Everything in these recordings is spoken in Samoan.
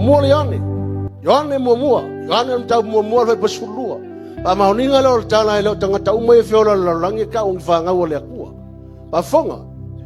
Muamua le Ioane. Ioane muamua. Ioane o le mataupu muamua le fuaiupu 12. Faamaoniga lea o le tala e le o tagata uma ia e feola i le lalolagi e tau o ni fanau a le Atua. Faafofoga.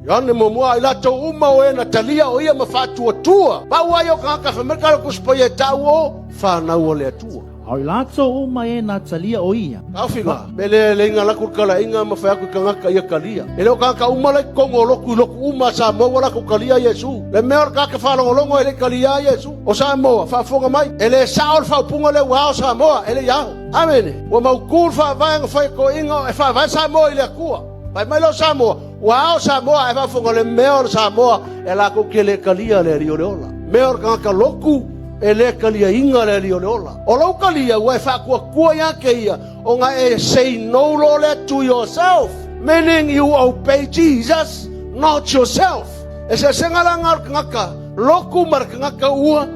Ioane muamua, a i latou uma o e na talia o ia ma faatuatua. Pau lava ia o tagata fai mai le Tusi Paia e tau o fanau a le Atua. A o i latou uma e na talia o ia. Taofiga, me le le inga laku le kalaiga ma fai atu i tagata ia talia. E le o tagata uma la i totonu o lotu i lotu uma a Samoa ua latou talia Iesu. Le mea o le tagata faalogologo e le i talia Iesu. O Samoa, faafofoga mai, e le sao le faaupuga lea ua ao Samoa, e le i ao. Amene. Ua mautu le faavae na fai e toeaiina e faavae Samoa i le Atua. Fai mai lea o Samoa, ua ao Samoa, ae faafofoga le mea o le Samoa e latou te le talia le Alii o le ola. Mea o le tagata lotu e le taliaina le Alii o le ola. O lou talia ua e faatuatua ia te ia ona e say no loa lea to yourself, meaning you obey Jesus, not yourself. Eseesega la na o le tagata lotu ma le tagata ua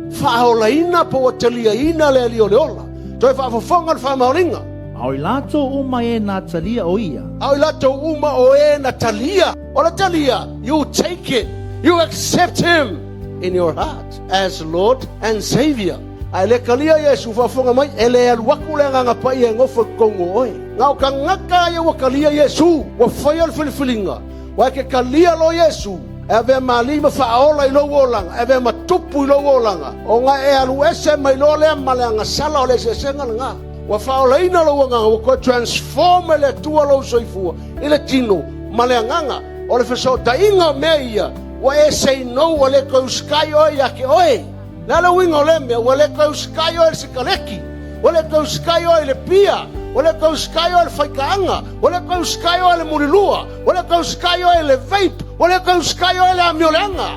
faaolaina po ua taliaina le Alii o le ola. Toe faafofoga le faamaoniga. A o i latou uma e na talia o ia. A o i latou uma o e na talia. O le talia, you take it, you accept him in your heart as Lord and Saviour. A e le talia Iesu, faafofoga mai, e le alu atu le Agaga Paia e nofo i totonu o oe. Na o tagata ia ua talia Iesu, ua faia le filifiliga, ua e ke talia loa Iesu, e avea ma alii ma faaola i lou olaga, e avea ma tupu i lou olaga, ona e alu ese mai loa lea ma le agasala o le eseesega lena. Ua faaolaina lou agaga, ua toe transform e le Atua lou soifua i le tino ma le agaga. O le fesootaiga o mea ia, ua e say no, ua le toe usikai oe ia te oe. Le a le uiga o lea mea? Ua le toe usikai oe i le sikaleki, ua le toe usikai oe i le pia, ua le toe usikai oe i le faikaaga, ua le toe usikai oe i le mulilua, ua le toe usikai oe i le vape, ua le toe usikai oe i le amioleaga.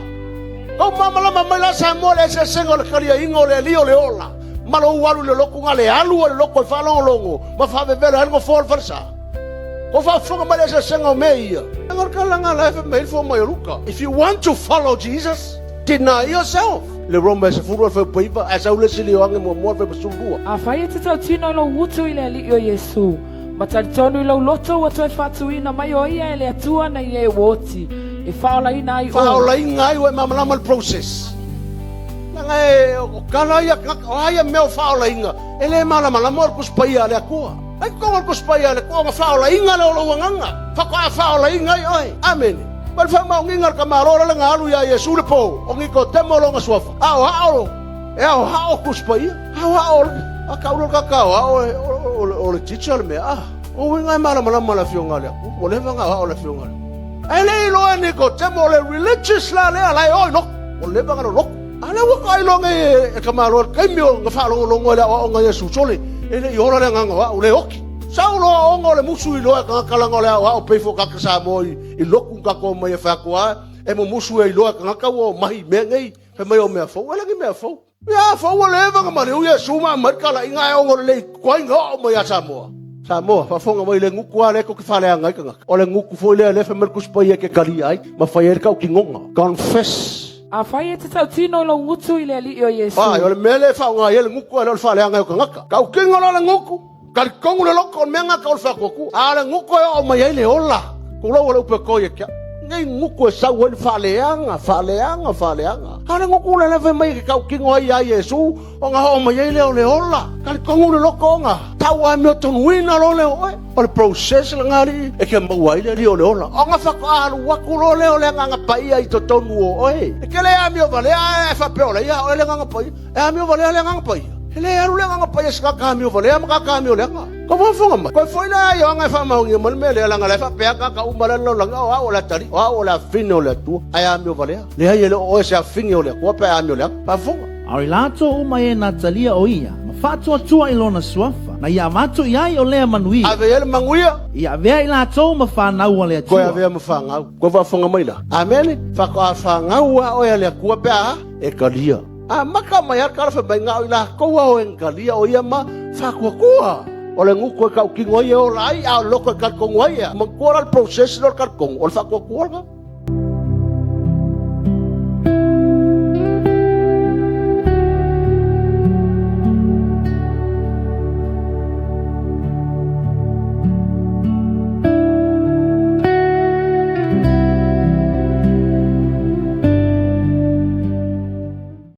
Kou malamalama mai la Samoa le eseesega o le taliaiga o le Alii o le ola ma lou alu i le lotu na le alu o le lotu e faalogologo ma faavevelo ai le nofoa o le falesa. Kou faafofoga mai le eseesega o mea ia. If you want to follow Jesus, deny yourself. Le Roma e 10 o le fuaiupu 9, ae sau le isi le Ioane muamua le fuaiupu 12. Afai e te tautino i lou utu i le Alii o Iesu, ma talitonu i lou loto ua toe faatuina mai o ia e le Atua nei e ua oti, e faaolaina ai oe. Faaolaina ai oe, malamalama le process. Leaga e, o tala ia, o a ia mea o faaolaina, e le malamalama o le Tusi Paia a le Atua. Ai totonu o le Tusi Paia a le Atua, ona faaolaina lea o lou agaga, faatoa faaolaina ai oe. Amene. Ma le faamaoniga a le tamaloa lea na alu ia Iesu i le po, o Nikodemo lona suafa, aoao, e aoao Tusi Paia, aoao, a tau lea o le tagata aoao o le teacher le mea, a. O uiga e malamalama le Afioga a le Atua, ua leva ona aoao le Afioga a le Atua. Ae le iloa e Nikodemo o le religious la lea la e o i lotu, ua leva ona lolotu. A lea ua taailoa nei e tamaloa i le taimi o na faalogologo ai le aoaoga a Iesu, sole, e le i ola le agaga o au, le oti. Sau loa aoga o le musu iloa e tagata leaga o le aoao pei foi o tagata Samoa i lotu na tatou omai e fai atu a e mumusu e iloa e tagata ua omai i mea nei, fai mai o mea fou, e le ni mea fou. Ia fou ua leva ona maliu Iesu ma aumai le talaiga ae ono lelei tuai na oo mai ia Samoa. Samoa, faafofoga mai le gutu lava lea tou te faaleaga ai tagata. O le gutu foi lea lea fai mai le Tusi Paia e te talia ai ma fai ai le tautinoga. Confess. Afai e te tautino i lou gutu i le Alii o Iesu. Ai, o le mea lea e faaaoga ai le gutu ae le o le faaleaga ai o tagata. Tautino loa le gutu, talitonu le loto, o le mea lena tau o le faatuatua. A o le gutu e oo mai ai le ola. Tulou o le upu e to ia te au. Nei gutu e sau ai le faaleaga, faaleaga, faaleaga. A o le gutu lea fai mai e te tautino ai ia Iesu, ona oo mai ai lea o le ola. Talitonu le loto ona tau amiotonuina loa lea o oe. O le process lena alii e te maua ai le alii o le ola. Ona faatoa alu atu loa lea o le Agaga Paia i totonu o oe. E te le amio valea ae faapea o la ia oe le Agaga Paia. E amio valea le Agaga Paia. E le alu le Agaga Paia i se tagata amio valea ma tagata amio leaga. Kou faafofoga mai. Koe foi lea Ioane e faamaonia mai le mea lea, leaga o la e faapea tagata uma o le lalolagi, o au o le atalii, o au o le afine o le Atua, ae amio valea. Leai, e le o oe se afine o le Atua pe a amio leaga. Faafofoga. A o i latou uma e na talia o ia, ma faatuatua i lona suafa, na ia avatu i ai o lea manuia. Ave i ai le manuia. Ia avea i latou ma fanau a le Atua. Koe avea ma fanau. Koe faafofoga mai la. Amene. Faatoa fanau a oe a le Atua pe a e talia. Amata mai a le tala fai mai, na o i latou a oe na talia o ia ma faatuatua. O le gutu e tautino ai e ola ai, a o le loto e talitonu ai e. Manatua la le process lea o le talitonu, o le faatuatua lena.